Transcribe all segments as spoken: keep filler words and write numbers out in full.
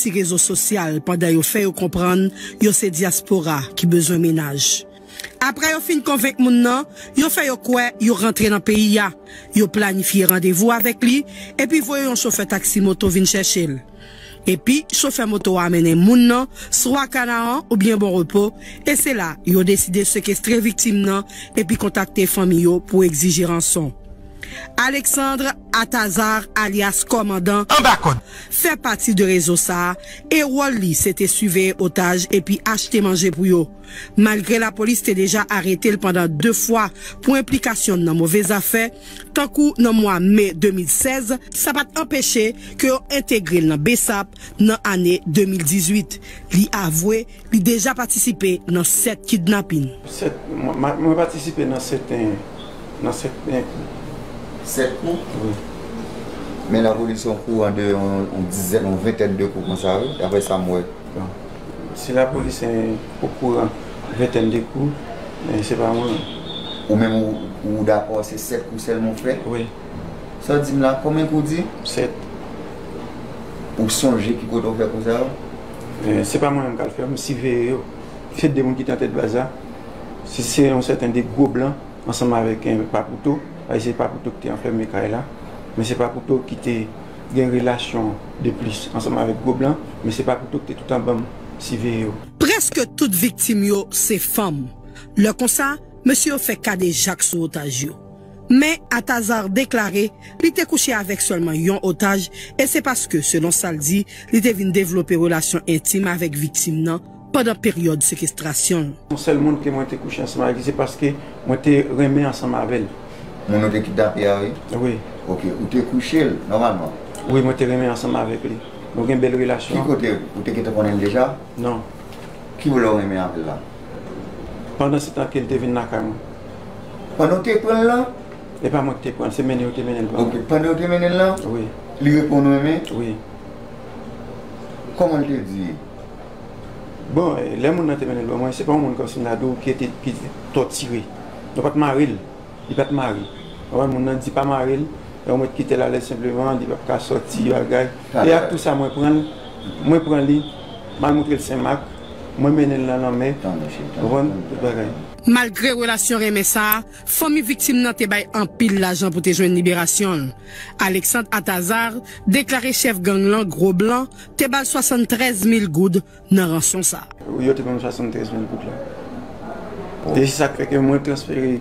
sou rezo sosyal pandan yo fè yo konprann yo se dyaspora ki bezwen menaj. Apre yo fin konvenk moun nan, yo fè yo kwè yo rantre nan peyi a. Yo planifye randevou avèk li, epi voye yon chofè taksi moto vin chèche l. Epi, chofè moto a mennen moun nan swa Kanaran oubyen Bon Repo, e se la yo deside sekestre viktim nan epi kontakte fanmi yo pou egzije ranson. Alexandre Atazar, alyas Kòmandan, Anba kòd. Fè pati de rezo sa a, e wòl li se te siveye otaj epi achte manje pou yo. Malgre lapolis te deja arete l pandan de fwa pou enplikasyon l nan move zafè, tankou nan mwa me de mil sèz, sa pa t anpeche ke yo entegre l nan BSAP nan ane de mil dizuit. Li avwe li deja patisipe nan sèt kidnapin. Sèt, mwen, mwen patisipe nan sèt, nan sèt kou. Sèt kou? Wi. Men lapolis okouran de yon, yon dizèn, yon ventèn de kou konsa, wi, daprè sa m wè. Bon. Si lapolis okouran ventèn de kou, men se pa mwen. Ou menm, ou, ou dakò se sèt kou sèlman w fè? Wi. Sa w di m la, konbyen kou w di? Sèt. Ou sonje ki kote w fè kou sa yo? Eh, se pa mwen menm k al fè yo, m siveye yo. Se de moun ki te nan tèt baz la. Si se yon sèten de gwo blan, ansanm avèk, eh, Papouto, paske se Papouto ki te anfèmen kay la, men se Papouto ki te gen relasyon de plis ansanm avèk gwo blan, men se Papouto ki te toutan ban m siveye yo. Prèske tout viktim yo se fanm. Lè konsa, mesye yo fè kadejak sou otaj yo. Men Atazar deklare li te kouche avèk sèlman yon otaj, e se paske, selon sa l di, li te vin devlope relasyon entim avèk viktim nan pandan peryòd sekestrasyon l. Yon sèl moun ke mwen te kouche ansanm avèk li, se paske mwen te renmen ansanm avè l. Moun ou te kidnape a, wi? Wi. Ok, ou te kouche l, nòmalman? Wi, mwen te renmen ansanm avèk li. Nou gen bèl relasyon. Ki kote ou te gentan konnen l deja? Non. Ki vòlè w renmen avè l la? Pandan se tan ke l te vin lakay mwen. Pandan w te pran l lan? E pa mwen ki te pran l, se mennen yo te mennen l ban mwen. Ok, pandan yo te mennen l lan? Wi. Li reponn ou renmen? Wi. Kòman l te di? Bon, eh, lè moun nan te mennen l ban mwen, se pa yon moun kòmsi m ta di w ki te, ki te tòtire. Yo pa t mare l. Li pa t mare. Ou konprann, moun nan di pa mare l, e ou mèt kite l alèz senpleman, li p ap ka sòti, bagay. E ak tou sa, mwen pran l, mwen pran li, m al montre l Senmak, mwen mennen l nan lanmè. Ou konprann, tout bagay. Malgre relasyon renmen sa a, fanmi viktim nan te bay anpil lajan pou te jwenn liberasyon l. Alexandre Atazar deklare chèf gang lan, Gwo Blan, te ba l swasanntrèz mil goud nan ranson sa. Yo te ban m swasanntrèz mil goud la. E se sa k fè ke mwen transfere,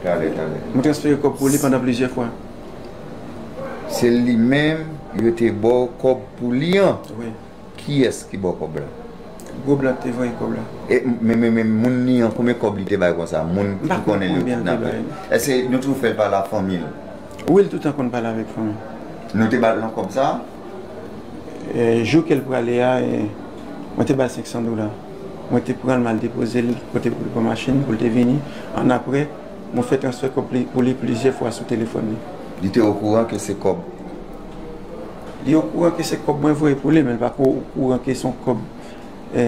talè, talè, mwen transfere kòb pou li pandan plizyè fwa. Se li menm yo te ba w kòb pou li an? Wi. Kiyès ki ba w kòb la? Gwo Blan te voye kòb la. E, men, men, men moun li an, konbyen kòb li te bay konsa? Moun ki konnen li yo kidnape. Èske nou toujou fè l pa lafanmi l? Wi, l toutan konn pale avèk fanmi. Nou te ba l nan kòb sa? E, jou ke l prale a, e, mwen te ba l senk san dola. Mwen te pran l, m al depoze l kote pou l pran machin, pou l te vini. Annapre, mwen fè transfè kòb li, pou li plizyè fwa sou telefòn li. Li te okouran ke se kòb? Li okouran ke se kòb mwen voye pou li, men l pa ko okouran ke se yon kòb, e,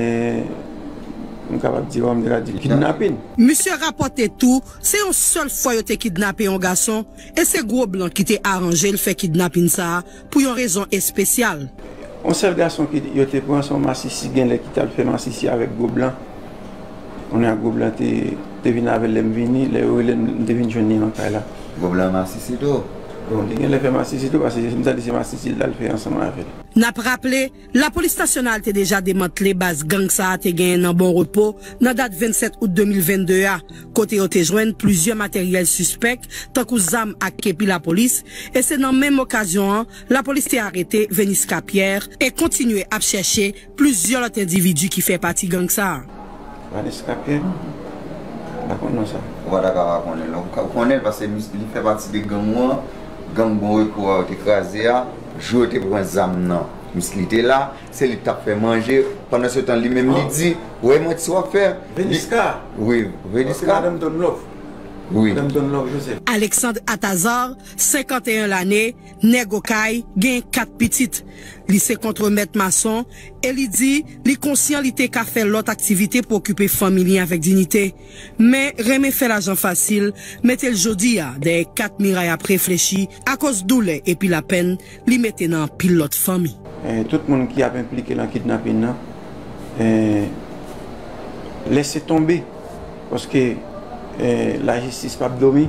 m kapab di, m te ka di kidnapin. Misye rapòte tou, se yon sèl fwa yo te kidnape yon gason, e se Gwo Blan ki te aranje l fè kidnapin sa a pou yon rezon espesyal. Yon sèl gason ki yo te pran, se yon masisi, genlè ki t al fè masisi avèk Gwo Blan. Kounye a Gwo Blan te, te vin avè l lè m vini, lè yo rele m, m te vin jwenn li nan kay la. Gwo Blan masisi tou? Bon, li genlè fè masisi tou, paske m tande se masisi l t al fè ansanm avè l. N ap raple, lapolis nasyonal te deja demantle baz gang sa a te genyen nan Bon Repo nan dat vennsèt out de mil vennde a, kote yo te jwenn plizyè materyèl sispèk, tankou zam ak kepi lapolis, e se nan menm okazyon an, lapolis te arete Venisca Pierre e kontinye ap chèche plizyè lòt endividi ki fè pati gang sa a. Venisca Pierre? M pa konn non sa. Ou pa ta ka pa konnen l non. Ou ka konnen l paske li fè pati de gang ou an, gang Bon Repo a yo te kraze a, jou yo te pran zam nan, li te la, se li k t ap fè manje. Pandansetan, li menm, li di, wè mwen ti w ap fè. Venisca. Wi, Venisca. Madanm Don Love. Wi. Madanm Don Love Joseph. Alexandre Atazar, senkant e en lane, nèg Okay, gen kat pitit. Li se kontremèt mason e li di li konsyan li te ka fè lòt aktivite pou okipe fanmi li avèk diyite. Men renmen fè lajan fasil mete l jodi a dèyè kat miray ap reflechi akoz doulè epi lapèn li mete nan anpil lòt fanmi. Eh, tout moun ki ap enplike nan kidnapin nan, eh, lese tonbe. Paske, eh, lajistis p ap dòmi.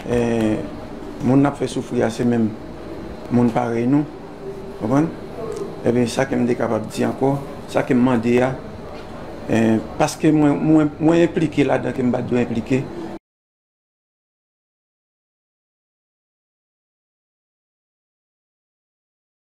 Eh, moun n ap fè soufri a se menm moun parèy nou. Konprann? Ebyen, sa ke m te kapab di ankò, sa ke m mande a, eh, paske mwen, mwen, mwen enplike ladan ke m pa t dwe enplike,